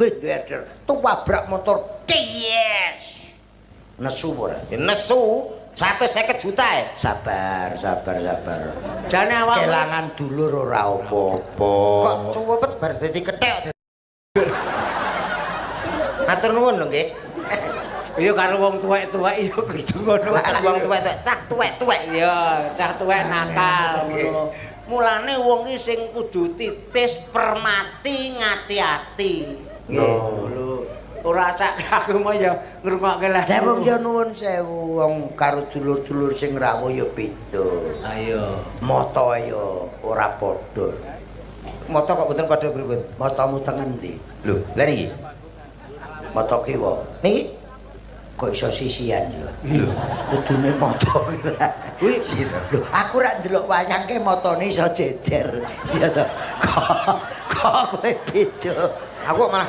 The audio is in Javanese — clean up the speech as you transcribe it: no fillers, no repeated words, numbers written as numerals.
sugih duwe tabrak motor. Cies. Nesu ora? Ya nesu 150 juta ya. Sabar, sabar, sabar. Jane awakmu Kelangan dulur ora apa-apa. Kok cuwepet bar dadi kethek. Matur nuwun lho nggih. Iya karo wong tuwek-tuwek ya kudu ngono. Wong tuwek-tuwek, cah tuwek-tuwek. Iya, cah tuwek nakal ngono. Mulane wong ki sing kudu titis permati ngati-ati. Nggih. Lho, ora sak aku mau ya ngrungokke lah. Lah wong ya nuwun sewu, wong karo dulur-dulur sing rawuh ya beda. Ayo. Mata ya ora padha. Mata kok mboten padha pripun? Matamu tengen ndi? Lho, lha niki. Mata kiwa. Niki Kok iso sisian ya? Kudune mata kuwi. Lho, aku rak ndelok wayang ke matane iso jejer. Ya to. Kok kowe beda. Aku kok malah